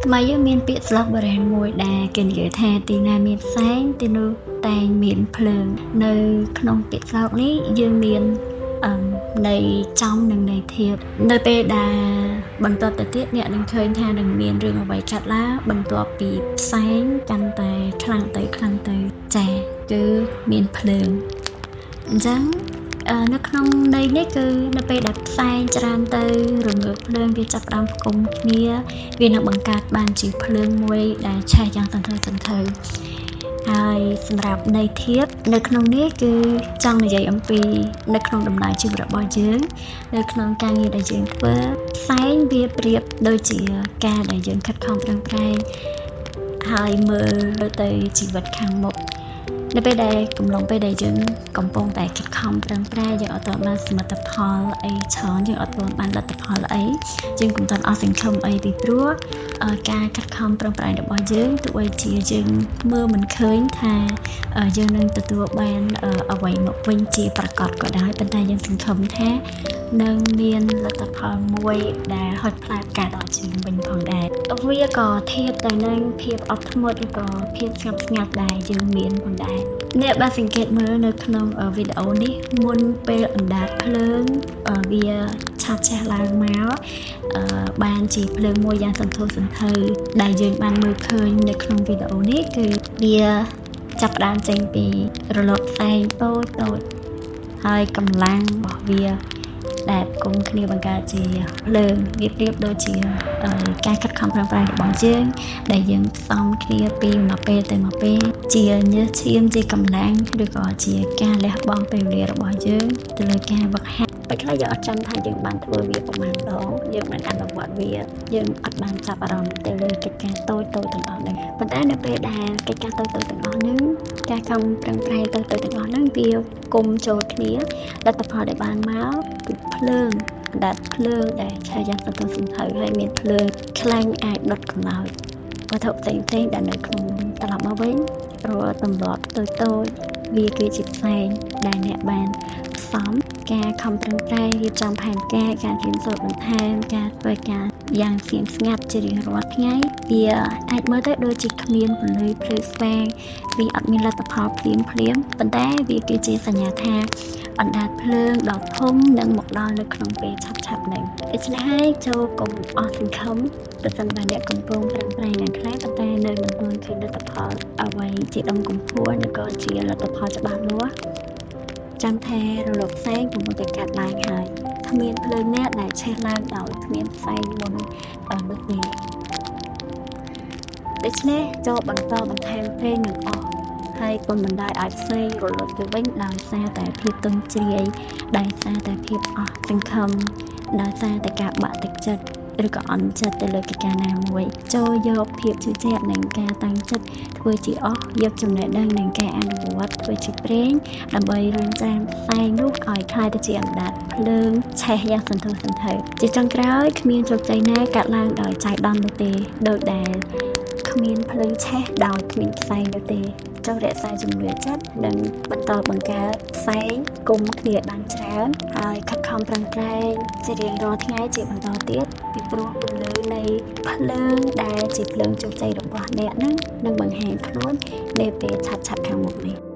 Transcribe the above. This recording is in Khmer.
ខ្មែរយើងមានពាក្យស្លោកបុរាណមួយដែលគេនិយាយថាទីណាមានផ្សែងទីនោះតែងមានភ្លើងនៅក្នុងពាក្យស្លោកនេះយើងមានន័យចំនិងន័យធៀបនៅពេលដែលបន្ទាប់ទៅទៀតអ្នកនឹងឃើញថានឹងមានរឿងអ្វីកើតឡើងបន្ទាប់ពីផ្សែងកាន់តែខ្លាំងទៅខ្លាំងទៅចាគឺមានភ្លើងអញ្ចឹងនៅក្នុងន័យនេះគឺនៅពេលដែលផ្សែងច្រើនទៅរងើកភ្លើងវាចាប់ផ្ដើមផ្គុំគ្នាវានឹងបង្កើតបានជាភ្លើងមួយដែលឆេះយ៉ាងសន្ធឹកសន្ធាហើយសម្រាប់ន័យធៀបនៅក្នុងនេះគឺចង់និយាយអំពីនៅក្នុងដំណើរជីវិតរបស់យើងនៅក្នុងការងារដែលយើងធ្វើផ្សែងវាប្រៀបដូចជាការដែលយើងខិតខំប្រឹងប្រែងហើយមើលទៅជីវិតខាងមុខនៅពេលដែលកំឡុងពេលដែលយើងកំពុងតែខិតខំប្រឹងប្រែងយើងអត់ទាន់បានសមិទ្ធផលអីច្រើនយើងអត់ទាន់បានលទ្ធផលអីយើងកុំទាន់អស់សង្ឃឹមអីពីព្រោះការខិតខំប្រឹងប្រែងរបស់យើងទោះបីជាយើងមើលមិនឃើញថាយើងនឹងទទួលបានអ្វីមកវិញជាប្រកបក៏ដោយប៉ុន្តែយើងសង្ឃឹមថានឹងមានលទ្ធផលមួយដែលហុចផ្លែផ្កាដល់យើងវិញផងដែរវាក៏ធៀបទៅនឹងភាពអត់ធ្មត់ឬក៏ភាពស្ងប់ស្ងាត់ដែលយើងមានផងដែរអ្នកបានសង្កេតមើលនៅក្នុងវីដេអូនេះមុនពេលអណ្ដាតភ្លើងវាឆាប់ឆេះឡើងមកបានជាភ្លើងមួយយ៉ាងសន្ធោសន្ធៅដែលយើងបានមើលឃើញនៅក្នុងវីដេអូនេះគឺវាចាប់ផ្ដើមចេញពីរលកផ្សែងតូចតូចហើយកម្លាំងរបស់វាដែលគុំគ្នាបង្កើតជាភ្លើងវាប្រៀបដូចជាការខិតខំប្រឹងប្រែងរបស់យើងដែលយើងផ្សំគ្នាពីមួយពេលទៅមួយពេលជាញើសឈាមជាកម្លាំងឬក៏ជាការលះបង់ពេលវេលារបស់យើងទៅលើការវឹកហាត់ពេលខ្លះយើងអត់ចាំថាយើងបានធ្វើវាប្រហែលដងយើងបានអនុវត្តវាយើងអត់បានចាប់អារម្មណ៍ទៅលើកិច្ចការតូចតូចទាំងអស់ហ្នឹងប៉ុន្តែនៅពេលដែលកិច្ចការតូចតូចទាំងអស់ហ្នឹងការខំប្រឹងប្រែងតូចតូចទាំងអស់ហ្នឹងវាគុំចូលគ្នាលទ្ធផលដែលបានមកគឺភ្លើងអណ្ដាតភ្លើងដែលឆេះយ៉ាងសន្ធោសន្ធៅហើយមានភ្លើងខ្លាំងអាចដុតកម្លោចវត្ថុផ្សេងៗដែលនៅក្នុងត្រឡប់មកវិញរាល់ទម្លាប់តូចតូចវាគឺជាផ្សែងដែលអ្នកបានផ្សំការខំប្រឹងប្រែងរៀបចំផែនការការរៀនសូត្របន្ថែមការធ្វើការយ៉ាងស្ងៀមស្ងាត់ជារៀងរាល់ថ្ងៃវាអាចមើលទៅដូចជាគ្មានពន្លឺភ្លឺស្វាងវាអត់មានលទ្ធផលភ្លាមភ្លាមប៉ុន្តែវាគឺជាសញ្ញាថាអណ្ដាតភ្លើងដ៏ធំនឹងមកដល់នៅក្នុងពេលឆាប់ៗនេះដូច្នេះហើយចូលកុំអស់សង្ឃឹមប្រសិនបើអ្នកកំពុងប្រឹងប្រែងយ៉ាងខ្លាំងប៉ុន្តែនៅមិនទាន់ឃើញលទ្ធផលអ្វីជាដុំកំភួនឬក៏ជាលទ្ធផលច្បាស់លាស់ចាំថារលកផ្សែងកំពុងតែកាត់ឡើងហើយគ្មានភ្លើងណាដែលឆេះឡើងដោយគ្មានផ្សែងមុននោះទេដូច្នេះចូលបន្តបន្ថែមប្រេងនឹងអស់ហើយកុំបណ្ដោយឲ្យផ្សេងរលត់ទៅវិញដោយសារតែភាពទន់ជ្រាយដោយសារតែភាពអស់សង្ឃឹមដោយសារតែការបាក់ទឹកចិត្តឬក៏អន់ចិត្តទៅលើកិច្ចការណាមួយចូលយកភាពជឿជាក់និងការតាំងចិត្តធ្វើជាអស់យកចំណេះដឹងនិងការអនុវត្តធ្វើជាប្រេងដើម្បីរុញច្រានផ្សែងនោះឲ្យក្លាយទៅជាអណ្ដាតភ្លើងឆេះយ៉ាងសន្ធោសន្ធៅជាចុងក្រោយគ្មានជោគជ័យណាកើតឡើងដោយចៃដន្យនោះទេដោយដែលគ្មានភ្លើងឆេះដោយគ្មានផ្សែងនោះទេចង់រក្សាជំនឿចិត្តនិងបន្តបង្កើតផ្សែងគុំគ្នាបានច្រើនហើយខិតខំប្រឹងប្រែងជារៀងរាល់ថ្ងៃជាបន្តទៀតពីព្រោះពន្លឺនៃភ្លើងដែលជាភ្លើងជោគជ័យរបស់អ្នកនឹងបង្ហាញខ្លួននៅពេលឆាប់ៗខាងមុខនេះ។